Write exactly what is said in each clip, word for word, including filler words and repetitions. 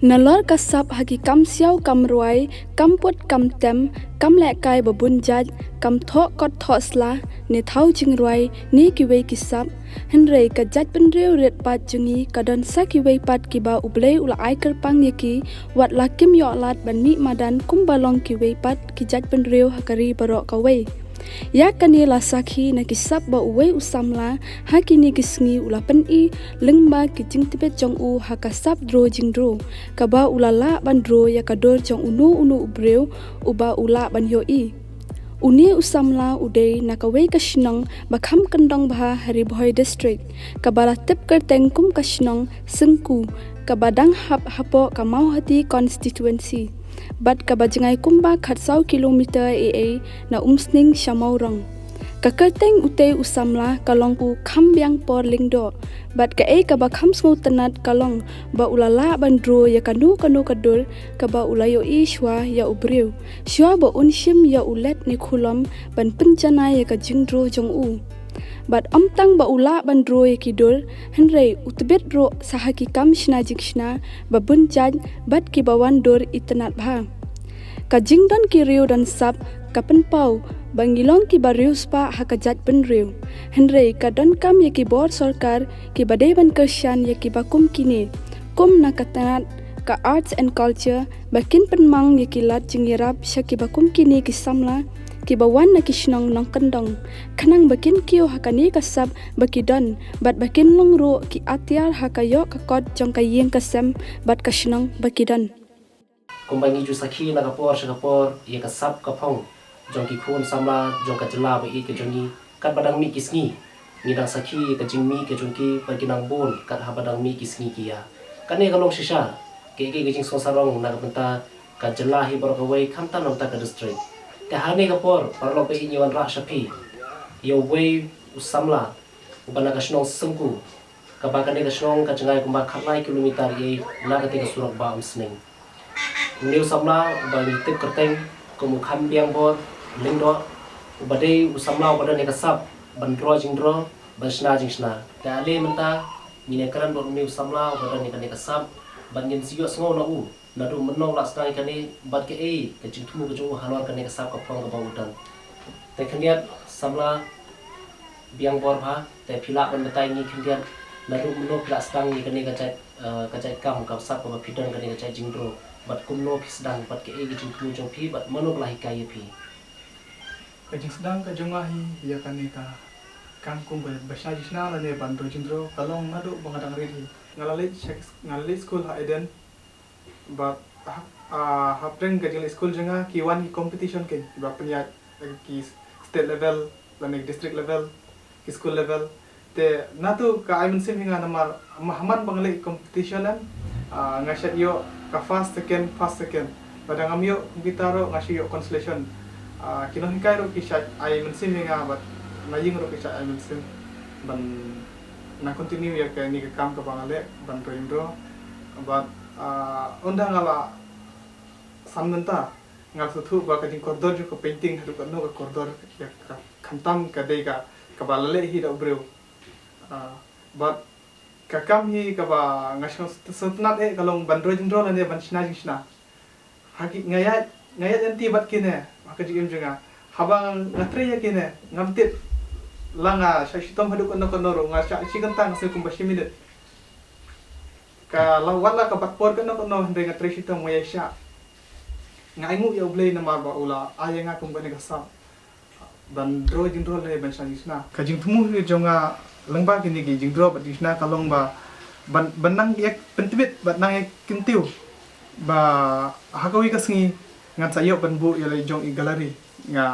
Nalor ka sap ha ki kam siaw kam rwai, kam put kam tem, kam lehkai ba bun jait, kam thoh kot thoh sla, ne thaw jingrwai, ne kiwei ki sap. Hynrei ka jaitbynriew rit pat jong ngi ka don sa kiwei pat kiba U Blei u la ai kyrpang ïa ki, wat la kim ïoh lad ban mih madan kumba long kiwei pat ki jaitbynriew ha ka ri baroh kawei. Ïa kane la sakhi na ki sap ba uwei u samla ha kine ki sngi u la pyni lyngba ki jingtbit jong u ha ka sap Dro Jingdro, kaba u la lah ban dro ïa ka dur jong uno uno u briew uba u lah ban ïohi. Une u samla u dei na kawei ka shnong ba kham kyndong bha ha Ri Bhoi District, kaba la tip kyrteng kum ka shnong Syngku, kaba dang hap hapoh ka Mawhati Constituency, bad kaba jngai kumba khatsaw kilometer ei ei na Umsning sha Mawrong. Ka kyrteng utei u samla ka long u Khambiangpor Lyngdoh, bad kaei kaba kham sngewtynnat ka long ba u la lah ban dro ïa kano kano ka dur kaba u la ïohi shuwa ïa u briew, shuwa ba un shim ïa u led ne khulom ban pynjanai ïa ka jingdro jong u. Bad ym tang ba u lah ban dro ïa ki dur, hynrei u tbit ruh sa ha ki kam shna jingshna ba bun jait bad kiba wan dur itynnat bha. Ka jingdon ki riew don sap ka pynpaw ba ngi long kiba riewspah ha ka jaitbynriew. Hynrei ka donkam ïa ki bor sorkar kiba dei ban kyrshan ïa kiba kum kine, kum na ka tnat ka Arts and Culture, ba kin pynmang ïa ki lad jingïarap sha kiba kum kine ki samla kiba wan na ki shnong nongkyndong, khnang ba kin kiew ha kane ka sap ba ki don, bad ba kin long ruh ki atiar ha ka ïoh ka kot jong ka ïing ka sem bad ka shnong ba ki don. Kumba ngi ju sakhi na ka por sha ka por ïa ka sap ka phong jong ki khun samla jong ka jylla ba ïeit ka jong ngi, katba dang mih ki sngi ngi dang sakhi ïa ka jingmih ka jong ki, ba ki nang bun kat haba dang mih ki sngi ki ïa. Kane ka long shisha kaei kaei ka jingsngewsarong na ka bynta ka jylla hi baroh kawei, khamtam na bynta ka district. Te ha kane ka por paralok ba ïeit, ngi wanrah sha phi ïa uwei u samla uba na ka shnong Syngku, kaba kane ka shnong ka jngai kumba khatlai kilometer ei ei na kata ka surok ba Umsning. Une u samla uba ngi tip kyrteng kum u Khambiangpor Lyngdoh, uba dei u samla uba don ïa ka sap ban dro jingdro, ban shna jingshna. Te ale mynta ngin ïa kren bad une u samla uba don ïa kane ka sap, bad ngin sa ïohsngew na u naduh mynno u la sdang ïa kane bad kaei ka jingthmu ka jong u halor kane ka sap ka phong kaba u don. Te khyndiat samla Biangbor Bha, te phi lah ban batai ngi khyndiat naduh mynno phi la sdang ïa kane ka jait, eh, ka jait kam, ka sap kaba phi don, kane ka jait jingdro, bad kumno phi sdang, bad kaei ka jingthmu jong phi, bad mano ba la hikai ïa phi? Ka jingsdang ka jong nga hi ïa kane ka kam kum ba shna jingshna lane ban dro jingdro ka long naduh ba nga dang rit hi. Nga la leit sha, nga la leit skul ha Eden. Bad ha, ah, hapdeng ka jingleit skul jong nga ki wan ki competition ki, kiba pynïaid, eh, ki state level lane ki district level, ki school level. Te natu ka ai mynsiem ïa nga namar ma, ha man ba nga leit competition em, ah, nga shait ïoh ka first, second, first, second. Lada ngam ïoh kum kita ruh nga shait ïoh consolation. Ah, ki nonghikai ruh ki shait ai mynsiem ïa nga bad na ïing ruh ki shait ai mynsiem ban nang continue ïa kane ka kam kaba nga leh ban dro jingdro. Bad, ah, ynda nga la san bynta nga la sngewthuh ba ka jingkordor jong ka painting haduh katno ka kordor ïa ka, khamtam ka dei ka, kaba la leh hi da u briew. Ah, bad ka kam hi kaba nga sngewtynnat eh ka long ban dro jingdro lane ban shna jingshna. Ha ki, nga ïaid, nga ïaid lynti bad kine ha ka jingim jong nga. Haba nga trei ïa kine ngam tip la nga shah shitom haduh katno katno ruh, nga shah shi kynta nga sngew kumba shi minit. Ka la, wat la ka bat por katno katno hynrei nga trei shitom, nga ïaishah. Nga ainguh ïa U Blei namar ba u la ai ïa nga kum kane ka sap ban dro jingdro lane ban shna jingshna. Ka jingthmu hi jong nga lyngba kine ki jingdro bad jingshna ka long ba ban, ban nang ïa pyntbit bad nang ïa kyntiew ba ha kawei ka sngi ngan sa ïoh ban buh ïa la jong i gallery. Nga,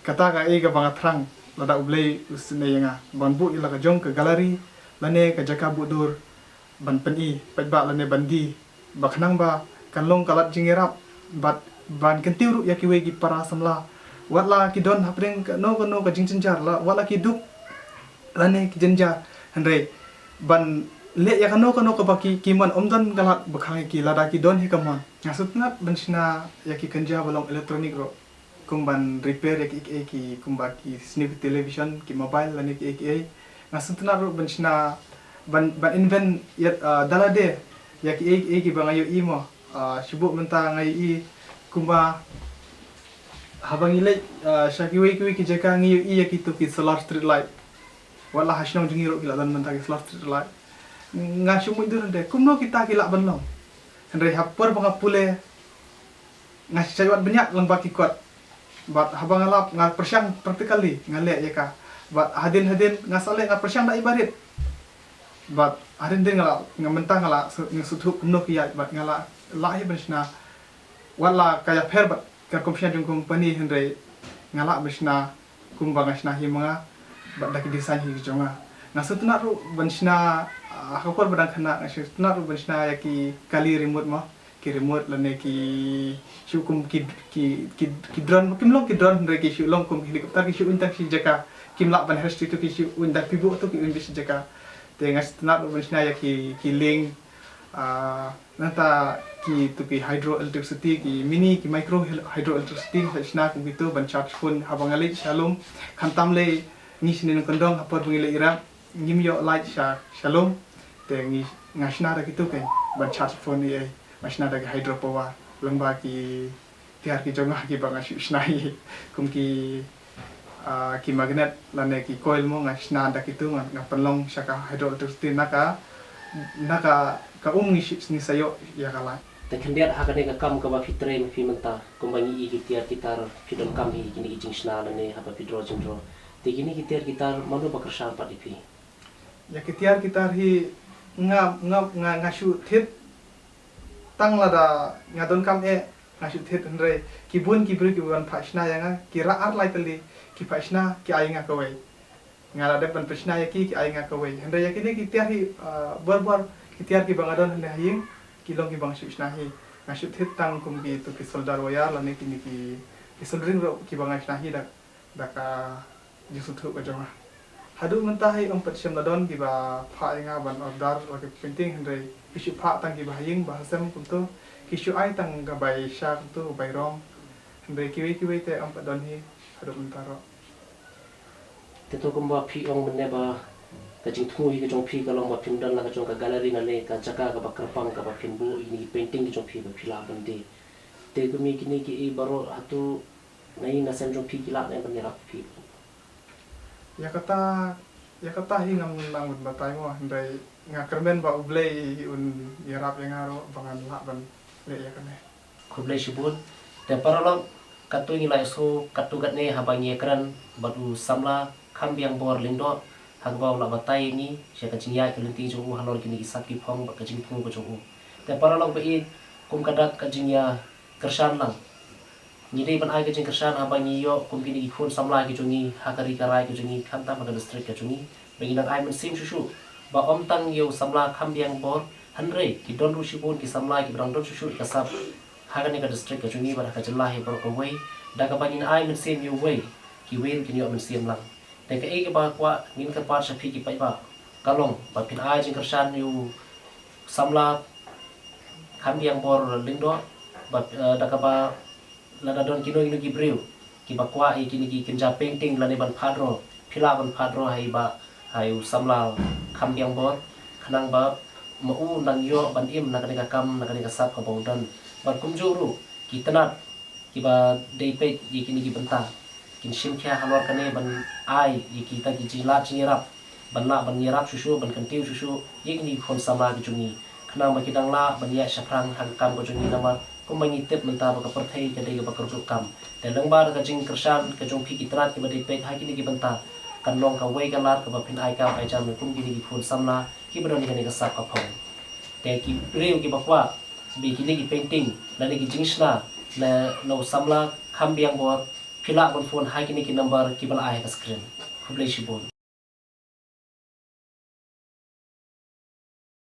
kata kaei kaba nga thrang, lada U Blei u sngewbha ïa nga ban buh ïa la ka jong ka gallery lane ka jaka buh dur ban pyni paidbah lane ban die ba khnang ba kan long ka lad jingïarap bad ban kyntiew ruh ïa kiwei ki para samla. Wat la ki don hapdeng kano kano ka jingjynjar, la wat la ki duk lane ki jynjar, hynrei ban leh ïa kano kano kaba ki, ki mon, ym don ka lad ba khang ïa ki lada ki don hi ka mon. Nga sngewtynnat ban shna ïa ki kynja ba long electronic ruh, kum ban repair ïa kiei kiei ki, kumba ki sniew ki television, ki mobile lane kiei kiei. Nga sngewtynnat ruh ban shna, ban, ban invent ïa, ah, da lade Ïa ki ei ei kiba nga ïohi mo, ah, shu bun mynta nga ïohi kumba haba ngi leit, ah, sha kiwei kiwei ki jaka ngi ïohi ïa kitu ki solar street light. Wat la ha shnong jong ngi ruh ki la don mynta ki solar street light. Nga shu mutdur hynrei kumno kita ki lah ban long. Hynrei ha por ba nga pule nga shait wad bniat lyngba ki kot. Bad haba nga lap nga pyrshang practically nga leh ïa ka. Bad hadien hadien nga sa leh nga pyrshang da i barit. Bad hadien hadien nga la, nga mynta nga la su-, nga sngewthuh kumno ki ïaid bad nga la, la hi ban shna. Wat la ka ïapher bad ka kum shna jong company hynrei nga la ban shna kumba nga shna hi ma nga bad da ki design hi jong nga. Nga sngewtynnat ruh ban shna, ah, ha ka por ba dang khynnah nga sngewtynnat ruh ban shna ïa ki kali remote mo. Ki remote lane ki shu kum ki, ki, ki, ki drone, kim long ki drone hynrei ki shu long kum ki helicopter, ki shu uiñ tang shi jaka. Kim lah ban her shi tu, ki shu uiñ da phi buh tu ki uiñ beit shi jaka. Te nga sngewtynnat ruh ban shna ïa ki, ki link, ah, nangta kitu ki hydro electricity, ki mini, ki micro hydro electricity, nga shna kum kitu ban charge phone haba nga leit sha lum. Khamtam lei ngi shane nongkyndong ha por ba ngi leit ïarap ngim ïoh light sha, sha lum. Te ngi, nga shna da kitu kein ban charge phone ei ei. Nga shna da ki hydro power lyngba ki tiar ki jong nga kiba nga shu shna hi. Kum ki, ah, ki magnet lane ki coil mo nga shna da kitu nga, nga pynlong sha ka hydro electricity na ka, na ka, ka um ngi shi, ngi sa ïoh ïa ka light. Te khyndiat ha kane ka kam kaba phi trei ma phi mynta kumba ngi i ki tiar ki tar phi donkam hi kine ki jingshna lane haba phi draw jingdraw. Te kine ki tiar ki tar mano ba kyrshan pat ïa phi? Ïa ki tiar ki tar hi nga, nga, nga, nga shu thied tang lada nga donkam eh nga shu thied hynrei ki bun ki briew kiba wan phah shna ïa nga ki rah ar lai tylli ki phah shna ki ai nga kawei. Nga la dep ban phah shna ïa ki ki ai nga kawei. Hynrei ïa kine ki tiar hi, ah, bor bor ki tiar kiba nga don hangne ha ïing ki long kiba nga shu shna hi. Nga shu thied tang kum kitu ki solder wire lane kine ki, ki soldering rod kiba nga shna hi da, da ka jingsngewthuh ka jong nga. Haduh mynta hi ym pat shym la don kiba phah ïa nga ban order la ki painting hynrei ki shu phah tang kiba ha ïing ba ha sem kumtu, ki shu ai tang ka bai sha kumtu, ka bai rong. Hynrei kiwei kiwei te ym pat don hi haduh mynta ruh. Te to kumba phi ong mynne ba ka jingthmu hi ka jong phi ka long ba phin don la ka jong ka gallery lane ka jaka kaba kyrpang kaba phin buh ïa kine ki painting ki jong phi ba phi lah ban die. Te kumne kine ki ei baroh hato na ïing na sem jong phi ki lah ne ban ïarap phi? Ïa kata, ïa kata hi ngam nang ban batai mo, hynrei nga kyrmen ba U Blei un ïarap ïa nga ruh ba ngan lah ban leh ïa kane. Khublei shibun. Te paralok, katto ngi la ïohsngew katto katne haba ngi ïakren bad u samla Khambiangbor Lyngdoh, haba u la batai ïa ngi sha ka jingïaid ka lynti jong u halor kine ki sap ki phong bad ka jingthmu ka jong u. Te paralok ba ïeit, kum ka dak ka jingïakyrshan lang, ngi dei ban ai ka jingkyrshan haba ngi ïoh kum kine ki khun samla ki jong ngi ha ka ri ka rai ka jong ngi, khamtam ha ka district ka jong ngi, ba ngi dang ai mynsiem shuh shuh ba ym tang ïa u samla Khambiangbor, hynrei ki don ruh shibun ki samla kiba dang don shuh shuh ka sap ha kane ka district ka jong ngi bad ha ka jylla hi baroh kawei. Da kaba ngin ai mynsiem ïa uwei, kiwei ruh kin ïoh mynsiem lang. Te kaei kaba kwah ngin kyrpad sha phi ki paidbah ka long ba phin ai jingkyrshan ïa u samla Khambiangbor Lyngdoh, ba, eh, da kaba lada don kino kino ki briew kiba kwah ïa kine ki kynja painting lane ban phah draw, phi lah ban phah draw ha i ba, ha i u samla Khambiangbor, khnang ba ma u un dang ïoh ban im na kane ka kam, na kane ka sap kaba u don. Bad kumjuh ruh ki tnat kiba dei peit ïa kine ki bynta kin shim khia halor kane ban ai ïa kita ki jinglad jingïarap ban lah ban ïarap shuh shuh, ban kyntiew shuh shuh ïa kine ki khun samla ki jong ngi, khnang ba ki dang lah ban ïaid shaphrang ha ka kam ka jong ngi, namar kumba ngi tip mynta ba ka pyrthei ka dei kaba kyrduh kam. Te lyngba da ka jingkyrshan ka jong phi ki tnat kiba dei peit ha kine ki bynta, kan long kawei ka lad kaba phin ai kam ai jam ïa kum kine ki khun samla kiba don ha kane ka sap ka phong. Te ki briew kiba kwah ba kine ki painting lane ki jingshna na, na u samla Khambiangbor, phi lah ban phone ha kine ki number kiba la ai ha ka screen. Khublei shibun.